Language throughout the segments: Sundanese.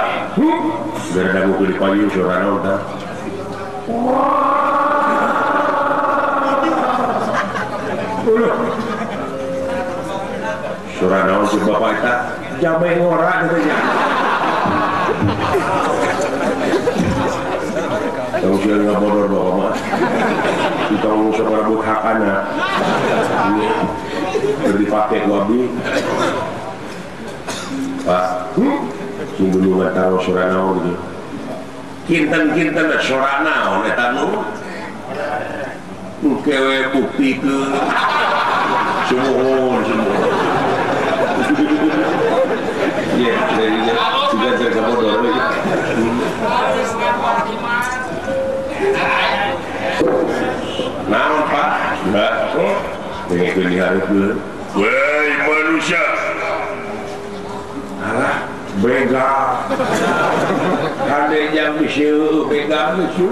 Pak gara dangu di payung suara naon tah suara naon si bapak eta jamai ngora gitu nya. Tong sieun ngabodor bapak mah. Tong sok rebut hakana. Keur dipake ku abdi. Pak, sing gunungan taruh suara naon gitu. Kinten-kinten suara naon eta nu? Kewe buktikeun. Sumuhun, sumuhun. Iya, juga jaga bodor lagi. Naon Pak? Enggak. Pengen diharapkeun. Woi manusia. Alah, begal. Kade jam bisieu begal lucu.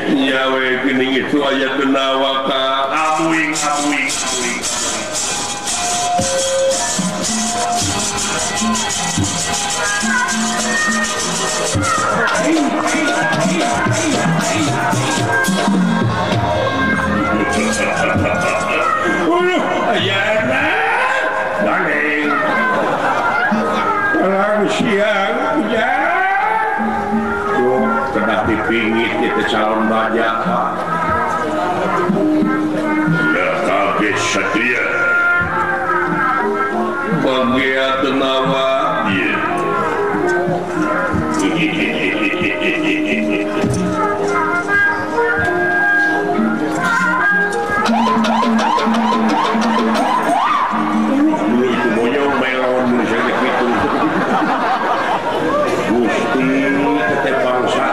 Nyawe geuning itu aya kenawaka abuing abuing abuing. Aya gandeng. Terang siang hujan. Kedah dipingit itu calon baja Pak. Udah kaget satria. Bagia tenawa. Iya. Dulu itu monyong melon dulu saya gitu. Gusti tetep bangsa.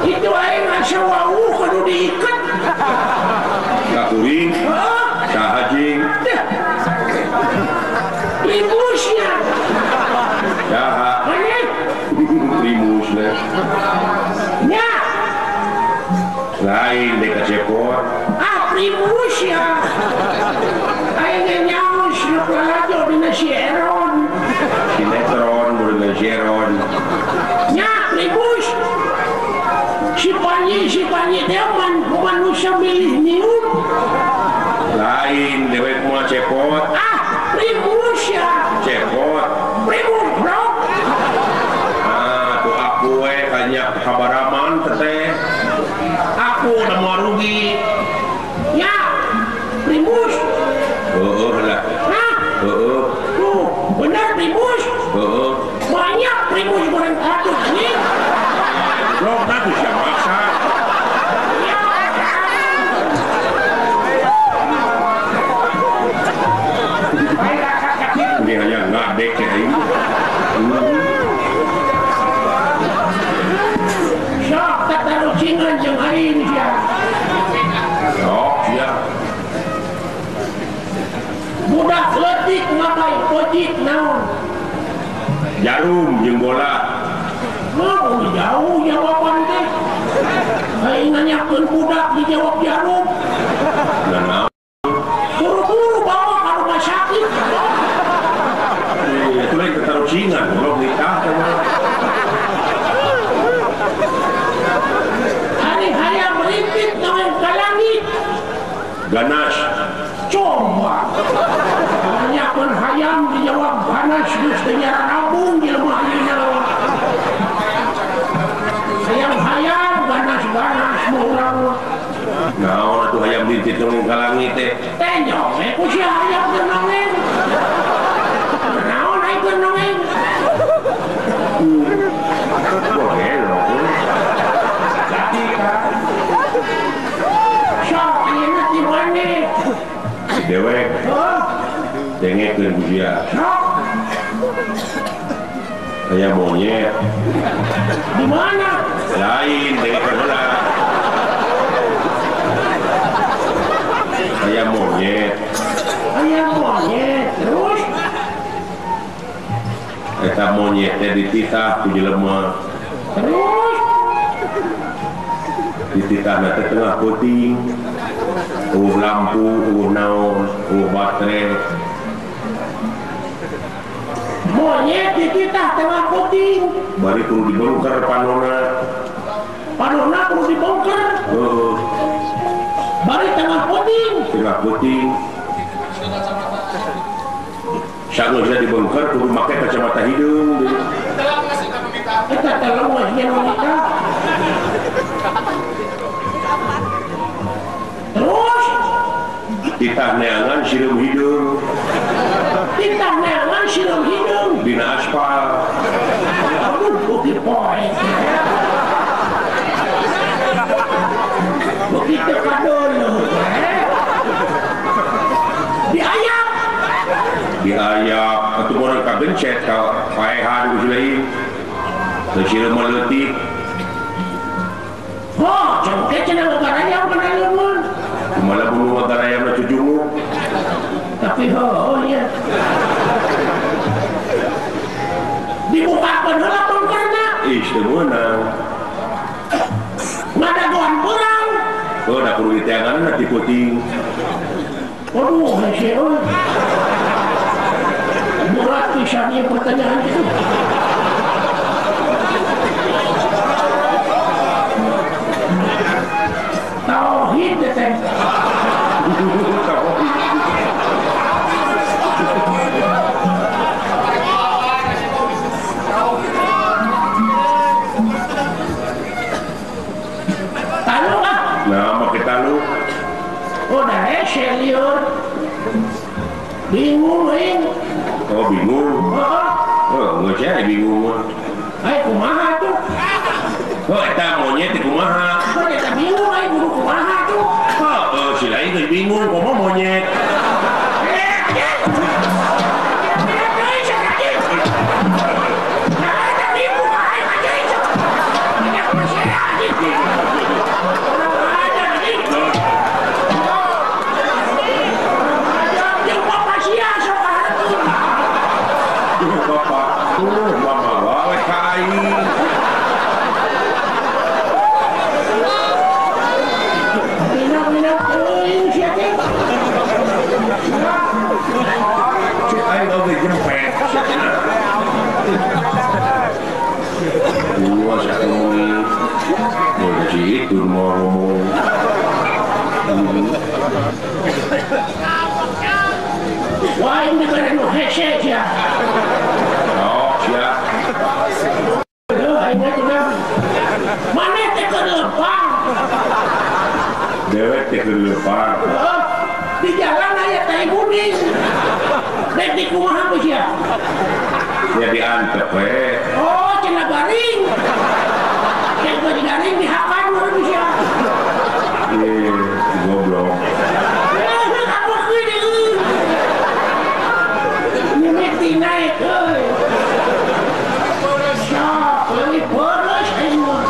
Itu aing ngasih kudu diikat. Kakuring, sahajing, primusnya, saha, primusnya, nya, lain dek cepot. Ah primusnya, aing nyaus nu lalajo dina si Eron. Sinetron, bukan si Eron. Nya primus. Si panyi dia manusia milih niut. Lain dewek mah cepot. Ah, primus ya. Cepot. Primus, bro. Ah, tuh aku we kanya kabaraman teteh. Aku udah mau rugi. Ya, primus. Heeh lah. Nah. Heeh. Tuh, benar primus. Heeh. Banyak primus goreng aduh nih. Blok aku siapa maksa. Ini hanya ngadek ya ini. Sok tatarucingan jeung aing sia. Sok sia. Budak leutik ngapai pojit naon? Jarum jeung bola. Oh, jauh jawaban teh. Aing nanyakeun budak dijawab jarum. Nah, buru-buru bawa ke rumah sakit. Itu lain ketarucingan, goblok nikah teh. Hari hayam rintit nongeng ka langit. Ganas. Coba. Nanyakeun hayam dijawab ganas geus teu nyarabung jelema ayeuna. Hayam-hayam ganas-ganas urang mah. Naon atuh hayam rintit nongeng ka langit teh? Teh nyonge ku si hayam teh nongeng. Naon ai keur nongeng? sia. Kayak monyet. Di mana? Lain dari heula. Kayak monyet. Kayak monyet terus. Eta monyet teh dititah ku jelema. Terus dititahna teh tengah peuting. Eueuh lampu, eueuh naon, eueuh baterai. Monyet dititah tengah peuting. Bari kudu dibongkar panona. Panona kudu dibongkar. Heeh. Bari tengah peuting. Tengah peuting. Sageus dibongkar kudu make kacamata hidung. Eta telung we nya wanita. Terus titah neangan sireum hidung. Titah neangan sireum hidung dina aspal. Aduh, bukit poe. Bukit teu kadolo. Diayak. Diayak atuh urang kagencet ka paehan ku lain. Teu sireum leutik. Oh, cengke cenah garayam kana leungeun. Kumaha bulu garayam na cujungu. Tapi oh iya. Dibukakeun heula bongkarna. Ih, teu meunang. Ngadagoan urang. Oh, da kudu diteanganna ti peuting. Aduh, hese euy. Berat pisan ieu pertanyaan itu. Tauhid teh. Talu ah. Nah, make talu. Oh, dah hese lieur. Bingung aing. Oh, bingung. Heeh. Oh, geus aya bingung mah. Ai kumaha tuh? Oh, eta monyet teh kumaha? Oh, eta bingung aing kudu kumaha tuh. Oh, si lain geus bingung komo monyet. Bapak, mama wae ka aing. Cek aing oge jempet. Gua sakeun. Mau itu mau ngomong. Wah, ini kan nu hese sia. Oh, sia. Heuh, aing teh maneh teh keur leumpang. Dewek teh keur leumpang. Di jalan aya tai kuning. Dek di kumaha ku sia? Ya diantep we. Oh, cenah garing. Cek geus garing dihakan mun ku sia. Ih, goblok. Mimiti naik euy. Sok, leuwih boros aing mah.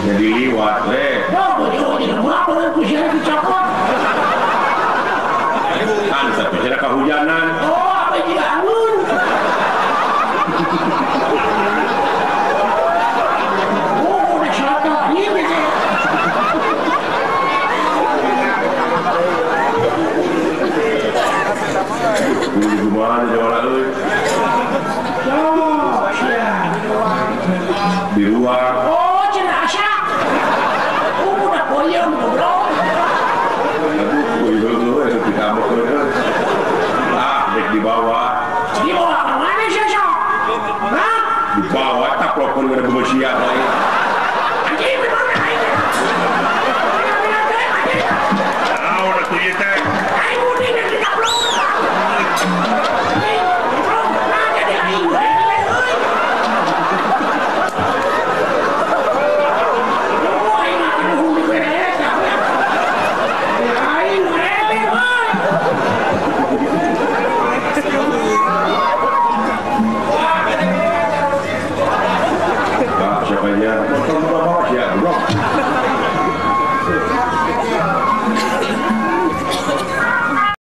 Jadi liwat we. Oh, bodoh di rumah ku sia dicokot. Antep cenah kahujanan. Oh, apa juga angun. Oh, udah soto ini teh. Kudu kumaha juara euy. Oh, sia. Di luar. Oh, cenah asa. Oh, udah koyong goblok. Aduh, euy kita mah ah, dek dibawa. Dibawa ke mana sih, Sok? Hah? Dibawa taplokkeun kana beusia bae.